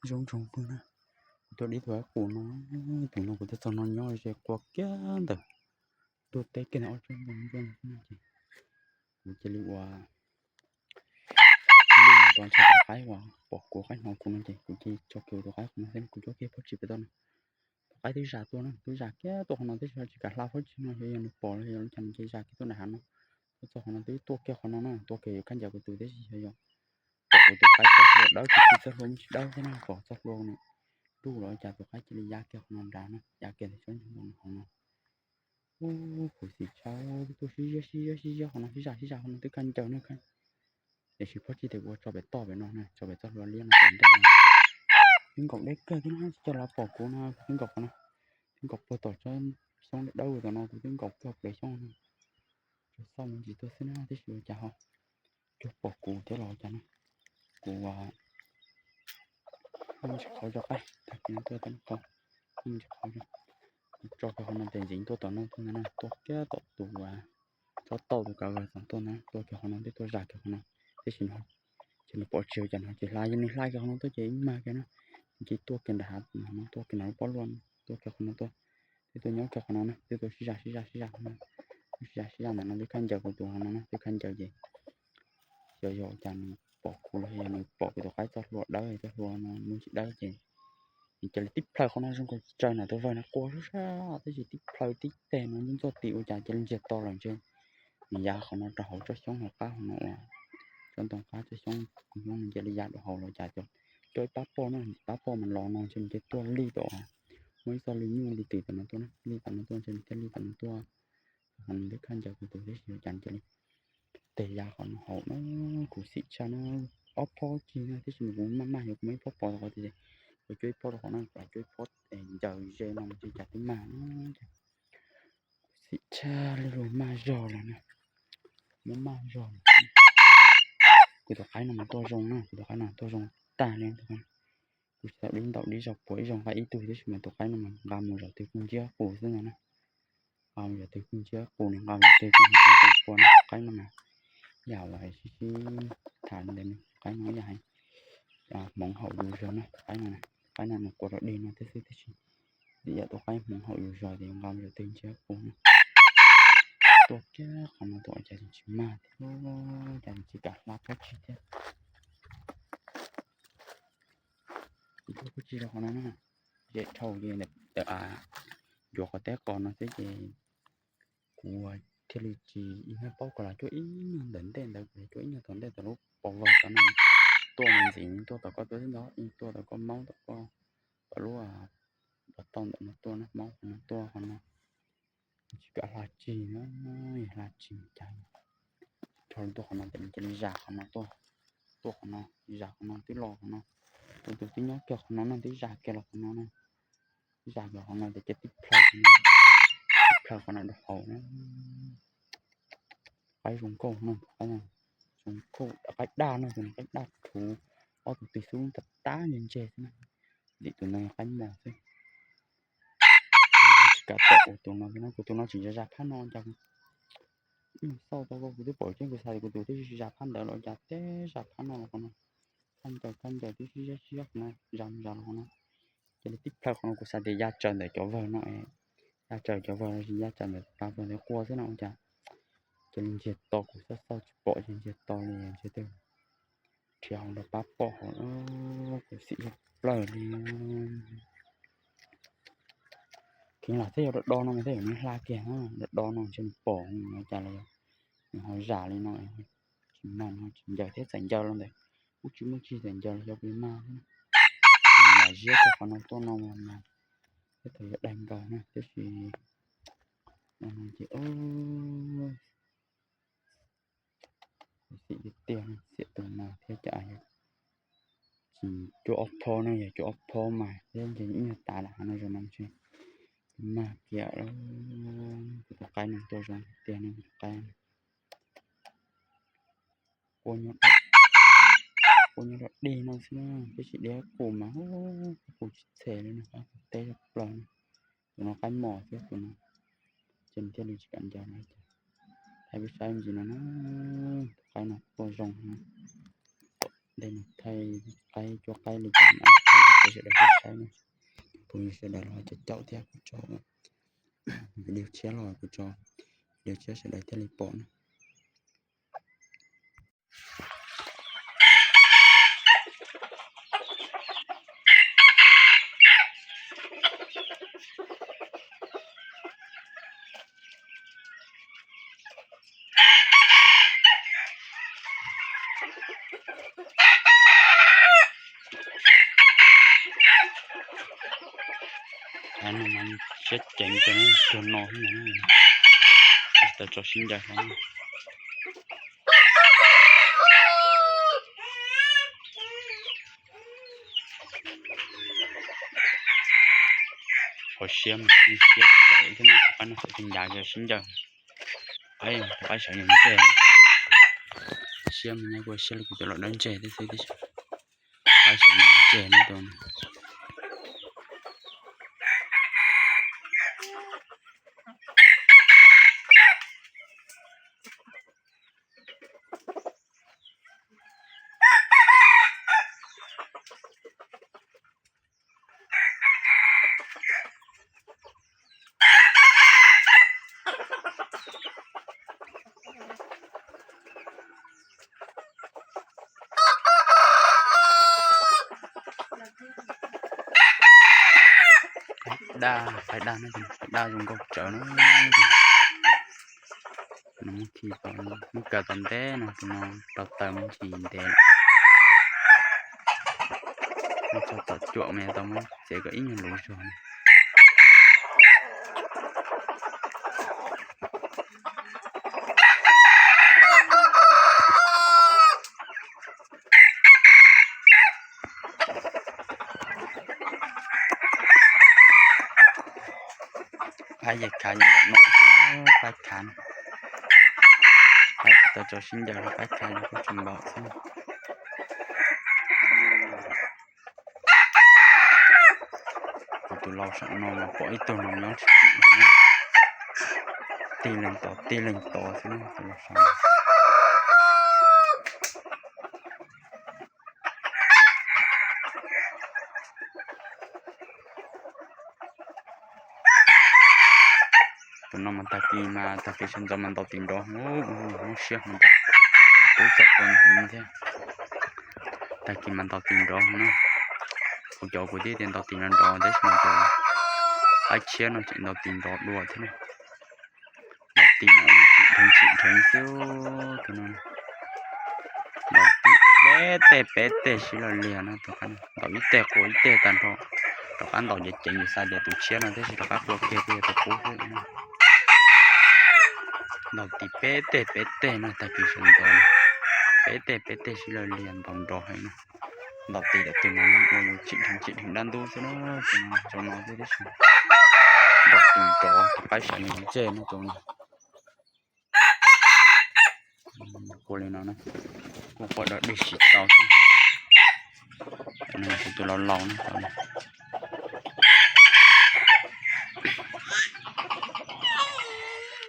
Zoo zoo pw na. Kuv tuaj dib tus qaib qus no, tus no kuv tuaj txog no nyob ze qua kiag ntawm ntuj teb kiag ntawm ob tsob ntoo ntsuab no xwb na ces kuv cia li ua lij tua ntshe tus qaib uas pom kuv qaib hnov kuv no ces kuv cia li tso kiag tus qaib qhov no xwb, kuv coj kiag phab tsi pem toj no. Tus qaib twb zam tuaj na, twb zam kiag tuaj qhov no tib si, tsis kam hla phab tsi no, xyov yog nws pom los yog li cas nws cia li zam kiag tuaj nram hav no. Tuaj txog qhov no twb tuaj kiag qhov no na, tuaj kiag yuav khaub ncaws kuv tus tib si, xyov yog pom kuv tus qaib txoj hlua dawb kuv txoj hlua tsis dawb thiab na, pom txoj hlua nws duj los cas tus qaib cia li ya kiag qhov no nrad na, ya kiag ntawm tsob ntoo ntoo hauv no. Ub, khuv xim tshaj, twb tuaj sib ziab sib ziab sib ziab qhov no, sib zam sib zam qhov no twb khaub ncaws na, tiam sis phab tsi tias kuv ua tso pem toj pem no na, tso pem txoj hlua liab no tom ntej no. Twb nkaum deb kawg thiab na, tsis coj los pom kuv no, twb nkaum qhov no, twb nkaum puag tom tsob xyoob dawb tom no, kuv twb nkaum kiag plaws xyoob no. Tsuas xauj me ntsis tuaj xwb na, tab sis ua cas ho cuag pom kuv thiab los ua cas na. Kuv yeej tsis qhov tso qaib, tag kis no tuaj tau qhov, yeej tsis qhov tso. Kuv tso kiag qhov no tes ntxiv tuaj tom no tuaj ntag na, tuaj kiag tom tus tsob tauj tus kav vawg tom tuaj ntag, tuaj kiag qhov no twb tuaj zam kiag qhov no, tab sis no ces nws pom tsis ua cas no ces hla, yog nws hla kiag qhov no tuaj ces ib mag kiag na, ces tuaj kiag nram hav no, tuaj kiag nram lub pob luaj, tuaj kiag qhov no tuaj, twb tuaj nyob kiag qhov no na, twb tuaj sib zam sib zam sib zam qhov no, sib zam sib zam ntawm no twb khaub ncaws kuv tus qhov no na, twb khaub ncaws ces xyov yog cas nws pom kuv los yog nws pom kuv tus qaib txoj hlua dawb txoj hlua no muaj tsis dawb ces nws cia li tib plhaw qhov no zoo nkaus tsaws nram tus vawg no qua sab sab, tab sis tib plhaw tib teg no ntxuaj tim ua cas cia li ntsiag to lawm ntshe nws ya qhov no rau hauv tsob xyoob hauv qab hauv no uas tsob ntoo qab tsob xyoob, xyoob nws cia li ya rau hauv los cas cov, cov ib pab poj na, pab poj mas los no ntshe nws cia tuaj lij tom, muaj ib txoj lij nyuj lij twm tom no tuaj na, lij tom no tuaj ntshe nws thiaj lij tom no tuaj. Qhov no twb khaub ncaws kuv tus tib si ua cas nws cia li teg ya qhov no hauv na, khuv xim tshaj na. Ob phob cig na, tab sis mas kuv maj maj yog kuv muaj ib phob pov tau qhov tias kuv cuab ib phob rau qhov no, kuv cuab ib phob ncaws ze no mas cas twb mag na. Khuv xim tshaj li, luag maj zog lawm na, muab maj zog lawm. Kuv tus qaib no mas tuaj zoo na, kuv tus qaib no tuaj zoo tag li. Kuv tsis tau dib ntaus dib zog puag ib zaug nqa ib tug tib si mas tus qaib no mas nqa mus zaum twg kuj ntsiab qus xwb ntag na. Nqa mus zaum twg kuj ntsiab qus, nws nqa mus zaum twg kuj ntsiab qus na. Tus qaib no mas yam uas sib sib tham li ntawd, tus qaib no yam hmoov haum yus zog na, tus qaib no, tus qaib no nws qua rau dig no thiab xwb tab sis vim yam tus qaib hmoov haum yus zog ces nqa mus zaum twg ntsiab qus na. Tuaj kiag qhov no tuaj ua cas tsis mag thiab, cas tsis kam hla phab tsi thiab. Kuv tuaj phab tsi rau qhov no na, zem dhau li ntawm a, ncuav qhov teb qos no xwb ces kuv thiaj li tsis, ib nyuag paub kuv los cuab ib nyuag ntawm ntej ntawd, kuv los cuab ib nyuag tom ntej tom lub pov vawg tom no, tuaj mus ntxiv tuaj tom koj tuaj xwb ntag, tuaj tom koj maub tom koj, tom lub, tom tauj ntawm no tuaj na, maub qhov no tuaj qhov no. Tsis kam hla tsi na, hla tsi cas. Dhau tuaj qhov no ces nws cia li zam qhov no tuaj, tuaj qhov no, zam qhov no twb los qhov no, tus tus twb nyob kiag qhov no no twb zam kiag los qhov no na, zam kiag qhov no ces cia tib plhaw, tib plhaw qhov no rau hauv na. Qaib zoo nkauj no, qaib zoo nkauj, qaib daj no, tus no qaib daj rhuv, ob tug pig xub tab tab ntse ntse xwb na. Vim tus no yog qaib mos xwb. Tsis kam pom kuv tus no, kuv tus no tseem zam phab no cas. Xauj tau kuv twb pom tseeb, kuv xav tias kuv tus twb zam phab ntawd los cas teb zam phab no los qhov no. Phab ncaws phab ncaws twb sib zab sib zab qhov no, zam zam los qhov no. Cia li tib plhaw qhov no, kuv xav tias ya tsaws ntawm cov vawg no, ya tsaws cov vawg los sis ya tsaws ntawm pas vawg ntawd qua xwb no ua cas cia li ntsiag to, kuv xauj xauj tsis pom ces ntsiag to li ntsiag twg. Rhiav hauv nrog pab poj hauv, kuv xim zog plaws li. Kheev los thiab, yog do do no mas thiaj yuav nws hla kiag, do do no ntshe nws pom ua cas los yog nws ho zam li no, tsis mag no tsis ncaws thiab, txawm ncaws los ntawd kuj tsis muaj tsi, txawm ncaws los xyov puas mag thiab. Lam ziab rau qhov no tuaj no mas thiab thaum yuav daig nkaus na, tiam sis no ces xim tiag tiag, xiam tus no thiab cas tsis cuab ob phob no, yog cuab ob phob mas thiab ntshe ib nyuag tas lam hais no zoo no ntshe mag kiag. Kuv tus qaib no tuaj zoo tiag no, tus qaib qua nyob rau dig no xwb, tiam sis diab qus mas qus tsis txhe li no, qab qus teb zog plaws no. Tus no qaib mos thiab tus no, ces nws thiaj li tsis kam ncaws no. Thaij peb saib me ntsis no na, tus qaib no tuaj zoo na. Tom ntej no thaij qaib cuab qaib li cas no, thaij rau sawv daws tau saib na. Phooj ywg sawv daws los caum caum thiab kuv tso video tshiab los kuv tso video tshiab sawv daws thiaj li pom na. Av no mas siab ceev kawg na, tuag no xwb mas, tsis tau tso sib ncaws hlo. Qhov siab mas siab tshaj thiab no, tom qab no txawm tus ncav sib ncaws, qaib sawv ntseg, siab mas nyob kuj siab li kuv cov los dawb ntseg thiab xwb, qaib sawv ntseg na tus. Daj, qaib daj no, qaib daj zoo nkauj tsawv na. Tus no muab khi tau, muab kaw tau ntev no, tus no rau taws me ntsis ntev lawm. Muab tso tom cuam mas tau muab txiav kom ib nyuag luv zog. Qaib yog khav yeej npaum no xwb, qaib khav, qaib tsis tau tso sib ncaws los qaib khav yeej kuj tsis npaum xwb. Kuv tus lau saum no mas pom ib tug no nyob tsis tshwm li na, tig leeg tod tig leeg tod xwb na tus lau saum no. Tus no mas tag kis mas tag kis sawv ntxov mas ntaus tis nrov, muab siab hmo ntaus, tub txoj tua nws heev thiab. Tag kis mas ntaus tis nrov na. Kuv cov kuv twb tias ntaus tis nrov nrov tab sis mas tus qaib tshiab no tseem ntaus tis nrov dua thiab na. Ntaus tis mas tsim dheev tsim dheev xwb tus no. Ntaus tis peb teg peb teg sib law liag no, ntaus ib teg qua ib teg tag nrho. Rov qab ntaus ceev ceev, yus xav tias tus tshiab no tab sis rov qab qua kiag kuj yog tus qub xwb. Ntaus tis peb teg peb teg no tag kis sawv ntxov, peb teg peb teg sib law liag ntaus nrov heev na. Ntaus tis tam tus no ua yus tsim dheev tsim dheev dab ntub xwb na, tus no tsaus no xwb tab sis ntaus tis nrov tus qaib sawv ntseg no tus no. Ua li no na, kuj quaj dog dig tsis tau thiab. Tus no yog kuv tus laus laus na,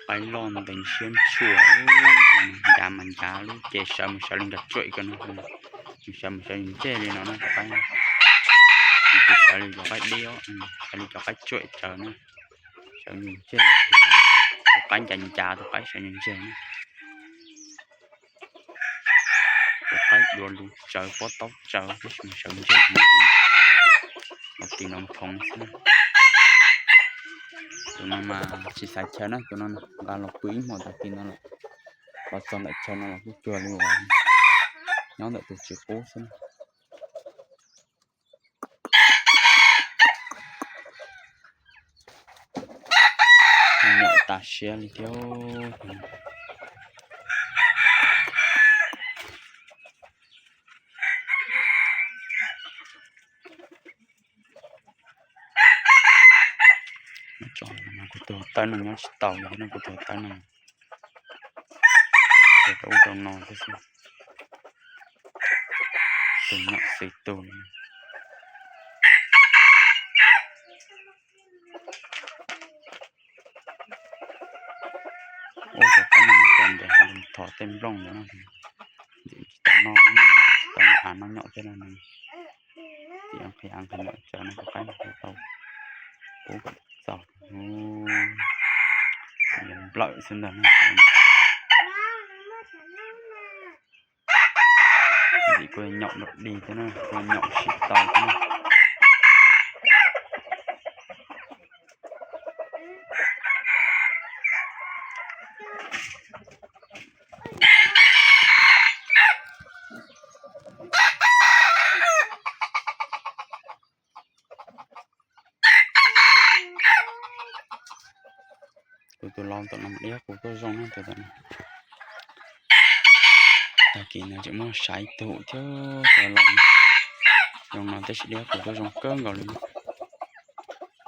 qaib loj ntees siab ntshua, ncav mas ncav lub cev sawv mus sawv li nkaus tsuam ko no, mus sawv mus sawv ntseg li no na tus qaib. Nws tsis sawv li cov qaib dib, sawv li cov qaib tsuam tsawv na. Sawv ntseg, tus qaib ncav ncav tus qaib sawv ntseg na. Tus qaib dua lug tsawv pob taub tsawv tab sis sawv ntseg na. Los tis nrov phoov xwb. Tus no mas tsis xav chaw na, tus no nqa los pw ib hmos tag kis no lawm. Los txog ntawm chaw no los kuj cuag li uas nyob ntawm tus tsis qub xwb na. Nyuam tas siab li thiab. Kuv tus tawb no nyob tsis tau li no, kuv tus tawb no rau ub rau no thiab xwb. Tus nyuam xwb tus li. Ua cov qaib no muab tso ntes thov tej nplooj ntawd no, tsis tau noj, tsis tau noj av noj nyom thiab no. Qhia qhia qhia lawm tsawv no kuv qaib no kuv tau pub kom txaus. Yog nplawm xwb ntag no. Vim kuj nyaum nram dig thiab na, kuj nyaum sib tau thiab na. Kuv tus laus tom no mas diab kuv tuaj zoo na tus tom no. Tag kis no tseem muaj saiv tus thiab tus laus no. Zoo no tab sis diab kuv tuaj zoo kawg nkaus li.